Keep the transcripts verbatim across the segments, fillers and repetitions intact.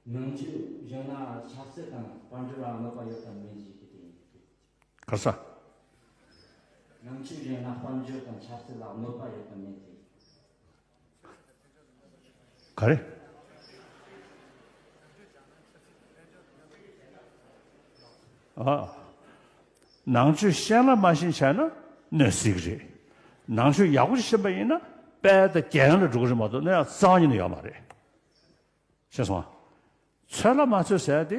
ནང་ཆོས་གཞན་ལ་ཆབ་སྲིད་དང་དཔལ་འབྱོར་ལ་གནོད་པ་ཡོད་དམ་མེད་ཅེས་ཀྱི་དེ་ཡིན། ག་ས། ནང་ཆོས་གཞན་ལ་དཔལ་འབྱོར་དང་ཆབ་སྲིད་ལ་གནོད་པ་ཡོད་དམ་མེད་ཅེས། ག་རེ། ཨ། ནང་ཆོས་གཞན་ལ་མ་ཤེས་བྱས་ན་གནོད་སྲིད་ཀྱི་རེད། ནང་ཆོས་ཡག་པོ་ཞིག་ཤེས་པ་ཡིན་ན་དཔལ་དང་རྒྱལ་ཡོངས་ལ་འགྲོ་གི་རེད་མ་གཏོགས་གནོད་ཡག་རྩ་བ་ཉིད་ནས་ཡོད་མ་རེད། ཤེས་སོང་ཨ། ཚོད་ལ་མ་ཚོད་ཟེར་ཏེ་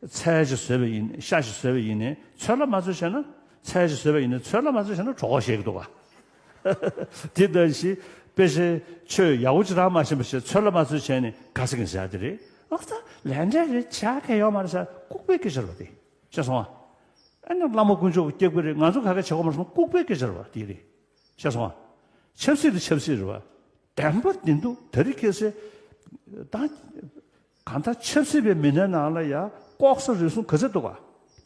ཚལ་ཞིག་བཟོས་པ་ཡིན་ཤ་ཞིག་བཟོས་པ་ཡིན་ནའི་ཚོད་ལ་མ་ཚོད་བྱས་ན་ཚལ་ཞིག་བཟོས་པ་ཡིན་ནའི་ཚོད་ལ་མ་ཚོད་བྱས་ན་གྲོད་ཁོག་བཤལ་གྱི་འདུག་ག་དེ་ལྟ་ཞིག་དཔེ་ཆའི་ཆོས་ཡག་པོ་ཅིག་རང་མ་ཤེས་པ་ཞིག་ཚོད་ལ་མ་ཚོད་བྱས་ནས་ག་ཟེར་གིན་ཟེར་ཡ་དེ་རེད། ཨ་ཙ་ལས་འབྲས་རེད་བྱ་གལ་ཡོད་མ་རེད་ཟེར་ལྐུགས་པའི་སྐད་ཆ་རེད་པ་དེ། ཤེས་སོང་ཨ། ཨ་ནི་བླ་མ་དཀོན་མཆོག་གི་སྐྱབས་ཀྱི་རེད། ང་ཚོ་ག་གེ་བྱེད་དགོས་མ་རེད་གསུངས་ལྐུགས་པའི་སྐད་ཆ་རེད་པ་དེ་རེད། ཤེས་སོང་ཨ། ཆབ་སྲིད་དེ་ཆབ་སྲིད་རེད་པ། བདེན་པ་བདེན་འདུག་ད་རེས་ཁ་སང་ད། གང་ལྟར་ཆབ་སྲིད་པའི་མི་སྣའི་ནང་ལ་ཡང་ལྐོག་ཟ་རུལ་སུངས་ག་ཚད་འདུག་ག་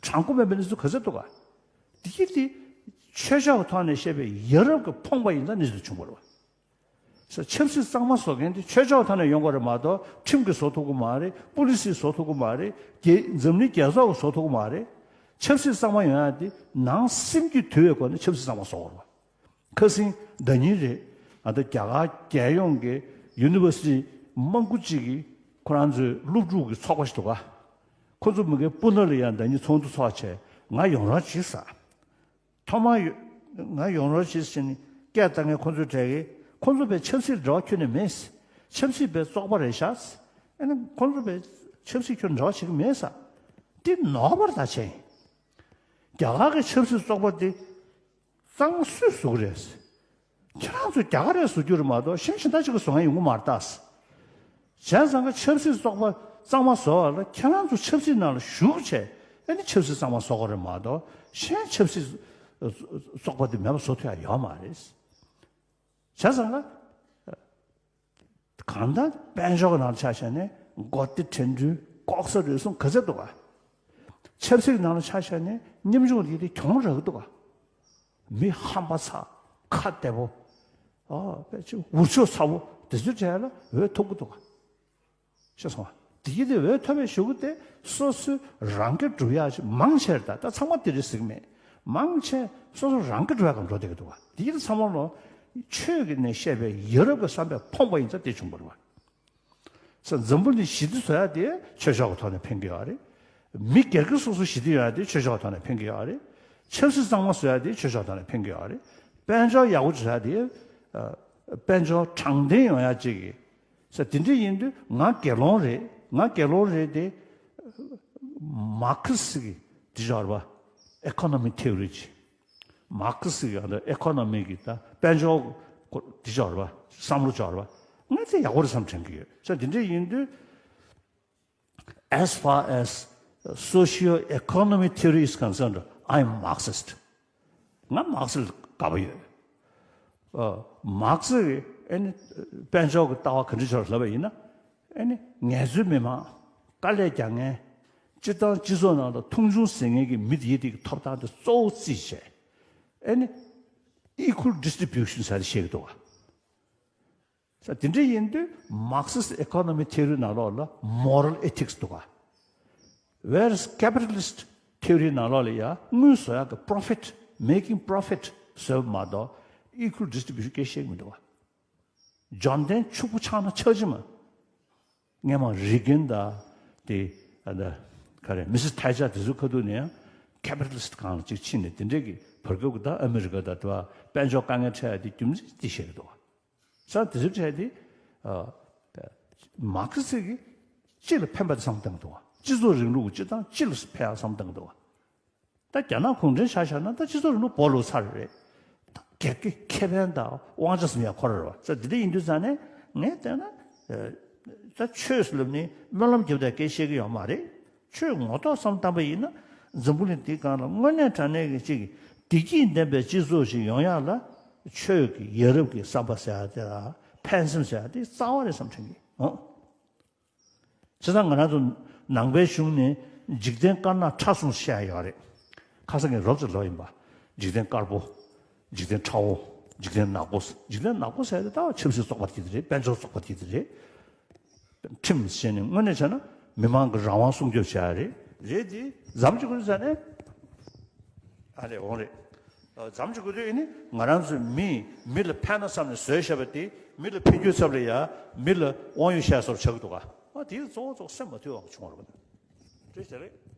དྲང་པོ་མེད་པའི་གནས་ཚུལ་ག་ཚད་འདུག་ག་དེ་དེ་ཆོས་ཕྱོགས་ཀྱི་ཐོག་ནས་བཤད་པའི་ཡ་རབས་ཀྱི་ཕོངས་པ་ཡིན་ཙང་གནས་ཚུལ་བྱུང་བ་རེད་པ། ས་ཆབ་སྲིད་གཙང་མ་བཟོ་མཁན་དེ་ཆོས་ཕྱོགས་ཐོག་ནས་ཡོང་དགོས་རེད་མ་གཏོགས་ཁྲིམས་ཀྱིས་བཟོ་ཐུབ་ཀྱི་མ་རེད། པུ་ལི་སིས་བཟོ་ཐུབ་ཀྱི་མ་རེད། རྒྱལ་འཛམ་གླིང་རྒྱལ་ཚོགས་ཀྱིས་བཟོ་ཐུབ་ཀྱི་མ་རེད། ཆབ་སྲིད་གཙང་མ་ཡོང་ཡ་དེ་ནང་སེམས་ཀྱི་དུལ་བའི་སྒོ་ནས་ཆབ་སྲིད་གཙང་མ་བཟོ་དགོས་རེད་པ། ཁ་སང་ཟླ་ཉིན་རེད། ང་ཚོ་རྒྱ་གར་རྒྱལ་ཡོངས་ཀྱི་ཡུ་ནི་ཝར་སི་ཊི་མང་པོ་ཅིག་གིས་ཁོ་རང་ཚོའི་སློབ་ཕྲུག་གི་ཚོགས་པ་ཞིག་འདུག་ག་ཁོ་ཚོ་མ་གིའི་པུ་ནེ་ལ་ཡང་ཟླ་ཉིན་ཚོགས་འདུ་ཚོགས་བྱས་ང་ཡོང་རོགས་བྱེད་ཟེར། ཐོག་མར་ཡོ་ང་ཡོང་རོགས་བྱེད་ཟེར་ནས་སྐད་བཏང་མཁན་ཁོ་ཚོའི་གྲས་ཀྱིས་ཁོ་ཚོ་དཔེ་ཆབ་སྲིད་འབྲེལ་བ་ཁྱོན་ནས་མེད། ཆབ་སྲིད་པའི་བཙོག་པ་རེད་ཤག་ཨ་ནི་ཁོ་ཚོ་དཔེ་ཆབ་སྲིད་ཁྱོན་འབྲེལ་བ་བྱེད་ཀྱི་མེད་ཟེར། འདི་ནོར་བ་རེད་ད་བྱས། རྒྱ་གར་གྱི་ཆབ་སྲིད་བཙོག་པ་འདི་གཙང་སུས་བཟོ་གི་རེད། ཁྱེད་རང་ཚོ་རྒྱ་གར་རས་བཟོ་རྒྱུ་རེད་མ་གཏོགས་གཞན་གཞན་དག་ཅིག་གིས་བཟོ་མཁན་ཡོང་གི་མ་རེད་ད། བྱས་ཙང་ཀ་ཆབ་སྲིད་བཙོག་པ་གཙང་མ་བཟོ་བ་ལ་ཁྱེད་རང་ཚོ་ཆབ་སྲིད་ནང་ལ་ཞུགས་བྱས་ཨ་ནི་ཆབ་སྲིད་གཙང་མ་བཟོ་དགོས་རེད་མ་གཏོགས་གཞན་ཆབ་སྲིད་བཙོག་པ་དེ་མེད་པ་བཟོ་ཐུབ་ཡ་ཡོད་མ་རེད། བྱས་ཙང་ཀ་གང་ལྟར་དཔལ་འབྱོར་གྱི་ནང་ལ་ཆ་བཞག་ནས་མགོ་བདེ་དྲན་འཕྲུལ་ལྐོག་ཟ་རུལ་སུངས་ག་ཚད་འདུག་ག་ཆབ་སྲིད་ཀྱི་ནང་ལ་ཆ་བཞག་ནས་ཉམ་ཆུང་དེ་དེ་གྱོང་རག་གི་འདུག་ག་མི་ཧམ་པ་ཚ། ཁ་བདེ་པོ། ཨ་དཔེ་ཆ་འུར་ཆོག་ཚ་པོ་དེ་ཚོའི་གྲས་ལ་འོས་ཐོབ་ཀྱི་འདུག་ག་ཤེས་སོང་བ། དེ་ཡིན་དུས་འོས་ཐོབ་པའི་གཞུག་གུ་དེ་སོ་སོའི་རང་སྐྱིད་སྒྲུབ་ཡག་ཅིག་མང་ཆེར་ད་ད་ཚང་མ་དེ་རེད་ཟེར་གི་མེད། མང་ཆེ་སོ་སོ་རང་སྐྱིད་སྒྲུབ་ཡག་གམ་འགྲོ་བསྡད་ཀྱི་འདུག་བ། དེ་ཡིན་དུས་ཚང་མ་ལོ་ཆོས་ཀྱི་ནས་བཤད་པའི་ཡ་རབས་ཀྱི་བསམ་པས་ཕོངས་པ་ཡིན་ཙང་དེ་བྱུང་བ་རེད་བ། ས་འཛམ་བུ་གླིང་ཞི་བདེ་བཟོ་ཡག་དེ་ཆོས་ཕྱོགས་ཀྱི་ཐོག་ནས་ཕན་གྱི་ཡོད་རེད། མི་སྒེར་གྱི་སོ་སོ་ཞི་བདེ་ཡོང་ཡག་དེ་ཆོས་ཕྱོགས་ཀྱི་ཐོག་ནས་ཕན་གྱི་ཡོད་རེད། ཆབ་སྲིད་གཙང་མ་བཟོ་ཡག་དེ་ཆོས་ཕྱོགས་ཐོག་ནས་ཕན་གྱི་ཡོད་རེད། དཔལ་འབྱོར་ཡག་པོ་བཟོ་ཡག་དེ་ཨ་དཔལ་འབྱོར་དྲང་བདེན་ཡོང་ཡག་ཅིག་གི་ས་དེ་འདྲ་ཡིན་དུས་ང་དགེ་སློང་རེད། ང་དགེ་སློང་རེད་དེ་མར་ཁེ་སི་གི་དེ་ཅོག་རེད་པ། ཨེ་ཁོ་ནོ་མི་ཐེའོ་རི་ཅིག་མར་ཁེ་སི་གི་ཨ་ཨེ་ཁོ་ནོ་མི་གི་ད་དཔལ་འབྱོར་དེ་ཅོག་རེད་པ། བསམ་བློ་ཅོག་རེད་པ། ང་དེ་ཡག་པོ་རེད་བསམ་དྲན་གྱི་ཡོད། ས་དེ་འདྲ་ཡིན་དུས། As far as socio-economic theory is concerned, I am Marxist. ང་མར་ཁེ་སི་ལ་དགའ་པོ་ཡོད། ཨ་མར་ཁེ་སི་གི་ཨ་ནི་དཔལ་འབྱོར་གྱི་ལྟ་བ་ག་འདྲ་ཅིག་ལབ་པ་ཡིན་ན། ཨ་ནི་ངལ་རྩོལ་མི་མང་། དཀའ་ལས་རྒྱག་མཁན། སྤྱིར་བཏང་སྤྱི་ཚོགས་ནང་ལ་མཐོང་ཆུང་བཟོ་མཁན་གྱི་མི་དེ་ཡི་དེ་གི་ཐོབ་ཐང་དེ་གཙོ་བོ་རྩིས་བྱས། ཨ་ནི་equal distribution ཟེར་ཏེ་བཤད་ཀྱི་འདུག་བ། ས་དེ་འདྲ་ཡིན་དུས་Marxist economic theory ནང་ལོགས་ལ་moral ethics འདུག་ག Whereas capitalist theory ནང་ལོགས་ལ་ཡང་དངུལ་བཟོ་ཡག་གི་profit, making profit བཟོས་མ་གཏོགས་equal distribution སྐད་བཤད་ཀྱི་མི་འདུག་ག་འབྱོར་ལྡན་ཕྱུག་པོ་ཆགས་ན་ཆགས་ཀྱི་མ། སྔས་མ་རི་གན་དང་དེ་ཨ་ད་ག་རེ་Missus Thatcher དེ་ཚོའི་ཁ་ཐུག་ནས་ཡང་capitalist སྒང་ལ་ཅིག་ཕྱིན་ནས་དེ་འདྲས་ཀྱི་བར་སྐབས་ཀྱི་ད་ཨ་མི་རི་ཀ་དང་དེ་བ་དཔལ་འབྱོར་དཀའ་ངལ་འཕྲད་ཡག་དེ་རྒྱུ་མཚན་དེ་བཤད་ཀྱི་འདུག་ག་ས་དེ་ཚོའི་གྲས་དེ་མར་ཁེ་སི་གིས་སྤྱི་ལ་ཕན་པ་དེ་བསམ་བཏང་གི་འདུག་བ། སྤྱི་ཚོགས་རིང་ལུགས་ཀྱི་སྤྱི་དང་སྤྱི་ལ་ཕན་ཡག་བསམ་བཏང་གི་འདུག་བ། ད་རྒྱ་ནག་གུང་ཁྲན་ཆ་བཞག་ན་ད་སྤྱི་ཚོགས་རིང་ལུགས་བོར་ལོག་ཚར་རེད། ད་སྒེར་གྱི་ཁེ་ཕན་དང་དབང་ཆ་ཟིན་ཡག་ཁོ་ར་རེད་བ། ས་དེ་འདྲ་ཡིན་དུས་ཙང་ནས་ངས་བལྟས་ན་ད་ཆོས་ལབ་ནི་སྨོན་ལམ་རྒྱབ་དང་སྐད་བཤད་ཀྱི་ཡོད་མ་རེད། ཆོས་ངོ་ཐོག་བསམ་བཏང་པ་ཡིན་ན་འཛམ་བུ་གླིང་འདིའི་སྒང་ལ་དངོས་གནས་དྲང་གནས་ཀྱི་ཅིག་བདེ་སྐྱིད་ལྡན་པའི་སྤྱི་ཚོགས་ཤིག་ཡོང་ཡག་ལ་ཆོས་ཀྱི་ཡ་རབས་ཀྱི་བསམ་པ་ཟེར་ཡག་དེ་ལ་ཕན་སེམས་ཟེར་ཡག་དེ་རྩ་བ་རེད་བསམ་དྲན་གྱི་འོང་། བྱས་ཙང་ང་རང་ཚོ་ནང་པའི་གཞུང་ནས་འཇིག་རྟེན་དཀར་ནག་ཕྲ་གསུམ་བཤད་ཡག་ཡོད་རེད། ཁ་སང་གི་རོབ་ཙམ་ལབ་ཡིན་པ། འཇིག་རྟེན་དཀར་པོ། འཇིག་རྟེན་ཁྲ་བོ། འཇིག་རྟེན་ནག་པོ། འཇིག་རྟེན་ནག་པོ་ཟེར་ཡག་དེ་ད་ཆབ་སྲིད་བཙོག་པ་དེ་དེ་རེད། དཔལ་འབྱོར་བཙོག་པ་དེ་དེ་རེད། ཁྲིམས་བྱས་ནས་དངོས་གནས་བྱས་ན་ མི་མང་གི་རང་དབང་སྲུང་སྐྱོབ་བྱ་ཡ་རེད། རེད་དེ་མཚམས་ཅིག་འགོར་ཟ་ནས། ཨ་ལས་འོང་རེད། ཨ་མཚམས་ཅིག་འགོར་དུས་ཨེ་ནི་ང་རང་ཚོའི་མི་མི་ལ་ཕན་ན་བསམ་ནས་བཟོས་བཞག་པ་དེ་མི་ལ་ཕན་རྒྱུའི་ཚབ་ལ་ཡ་མི་ལ་དབང་ཡོད་བཤད་སོར་ཆགས་འདུག་ག་ཨ་དེ་གཙོ་བོ་གཙོ་བོ་སེམས་མ་ཐུལ་བ་བྱུང་བ་རེད་པ། རེད་དེ་རེད།